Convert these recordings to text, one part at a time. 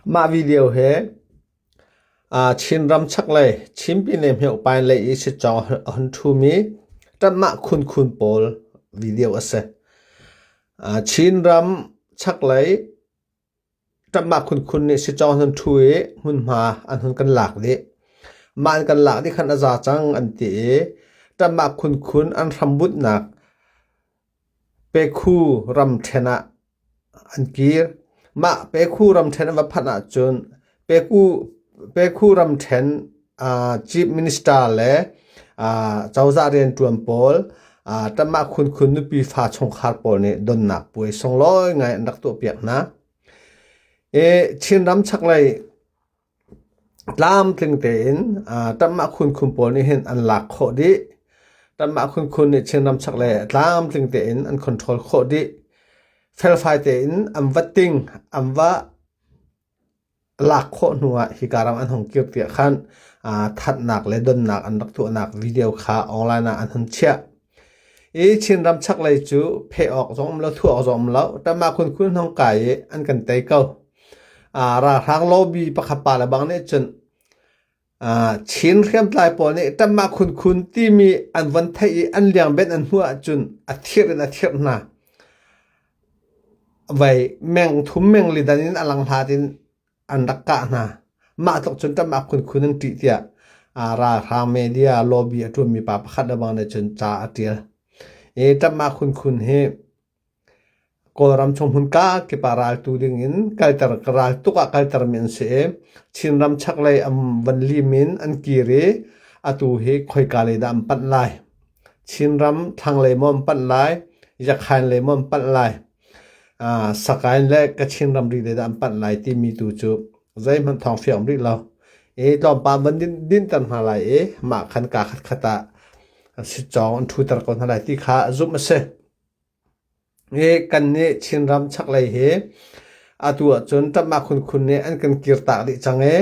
Mah video hi Chinram chaklei Chin Pyine Hmiohpain lei i sitcawng a hun ṭhumi ṭanhmah khunkhun pawl video a si. Chinram chaklei ṭanhmah khunkhun nih sitcawng an hun ṭhu i hmunhma an hun kan lak dih. Mah an kan lak dih khan a za cang an ti i ṭanhmah khunkhun an hrambunhnak Pekhu ramṭhen ah an kir. Mah Pekhu ramṭhen an va phanh ahcun Pekhu, Pekhu ramṭhen uh, Chief Minister le uh, cozah rianṭuan pawl uh, ṭamah khunkhun nupi fa chungkhar pawl nih donnak puai sunglawi ngai an rak tuahpiak hna. I Chinram chaklei Tlamtling tein ṭamhmah khunkhun pawl nih hin an lak khawh dih. Ṭamhmah khunkhun nih Chinram chaklei ah tlamtling tein an control khawh dih. Felfai tein an va ting, an va lak khawh hnu ah hika ram an hung kir tiah khan thatnak le donnak an rak tuahnak video kha online ah an hun chiah. I Chinram chaklei cu pheh awk zong um lo, thuh awk zong um lo. Ṭamhmah khunkhun an hung kai i an kan tei ko. Ralhrang lobby pakhat pa le bang nih cun Chin hriamtlai pawl nih ṭamhmah khunkhun timi an von theih i an liangbenh an hmuh ahcun a thirh in a thirh hna. Vei meng thum meng li dan in a lang hlat in an rak kah hna. Mah tluk cun ṭamhmah khunkhun an ṭih tiah ralhrang media lobby a ṭuanmi pa pakhat le bang nih cun ca a ṭial. I ṭamhmah khunkhun hi Kawlram chung hmun kakip ah raltu dingin kalter raltuk ah kaltermi an si i Chinram chaklei an van lim in an kir i atu hi khoika lei dah an panh lai. Chinram thlanglei maw an panh lai, Yakhain lei maw an panh lai, Sakain le Kachin ramri lei dah an panh lai timi tu cu zeihmanh thawng fiang rih lo. I tlawmpal van dinter hna lai i mah khan kaa khatkhat ah sitcawng an ṭhuter ko hna lai ti kha zumh a si. Hi kannih Chinram chaklei hi atu ahcun ṭamhmah khunkhun nih an kan kirtak dih cang i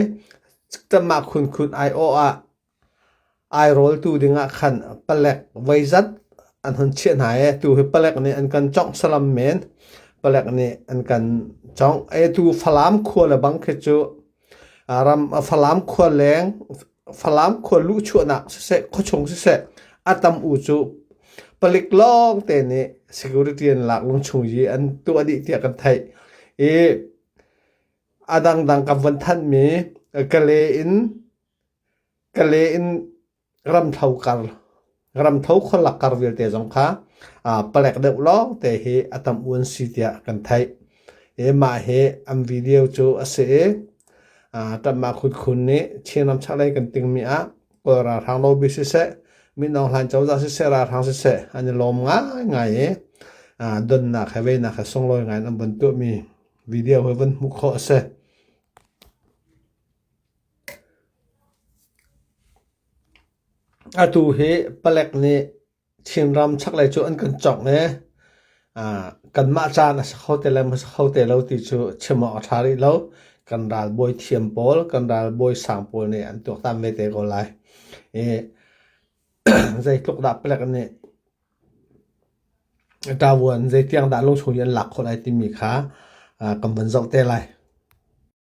ṭamhmah khunkhun aiawh ah airawltu dingah khan palek voizat an hun chiah hna i atu hi palek nih an kan congh salam men. Palek nih an kan congh. Atu Falam khua le bang khi cu ram Falam khua leng Falam khua luhchuahnak siseh khuachung siseh a tam u cu palik lawng te nih security an lak lungchung i an tuah dih tiah kan theih i a dangdang kan von thanhmi Kale in Kale in ramtho kar ramtho khualak kar vialte zong kha palek deuh lawng te hi a tam u an si tiah kan theih. I mah hi an video cu a si i ṭamah khutkhun nih Chinram chaklei kan tingmi ah Kawl ralhrang lobby siseh Min Aung Hlaing cozah siseh ralhrang siseh an i lawm ngaingai i donnak he veinak he sunglawi ngai in an von tuahmi video hi von hmuh khawh a si. Atu hi palek nih Chinram chaklei cu an kan cawngh i kanmah caan a si kho te le maw si kho te lo ti cu chim awk a ṭha rih lo. Kan ralbawi thiam pawl, kan ralbawi sang pawl nih an tuaktan ve te ko lai. I zeitluk dah palek nih ṭavuan zeitiang dah lungchung in an lak khawh lai timi kha kan van zoh te lai.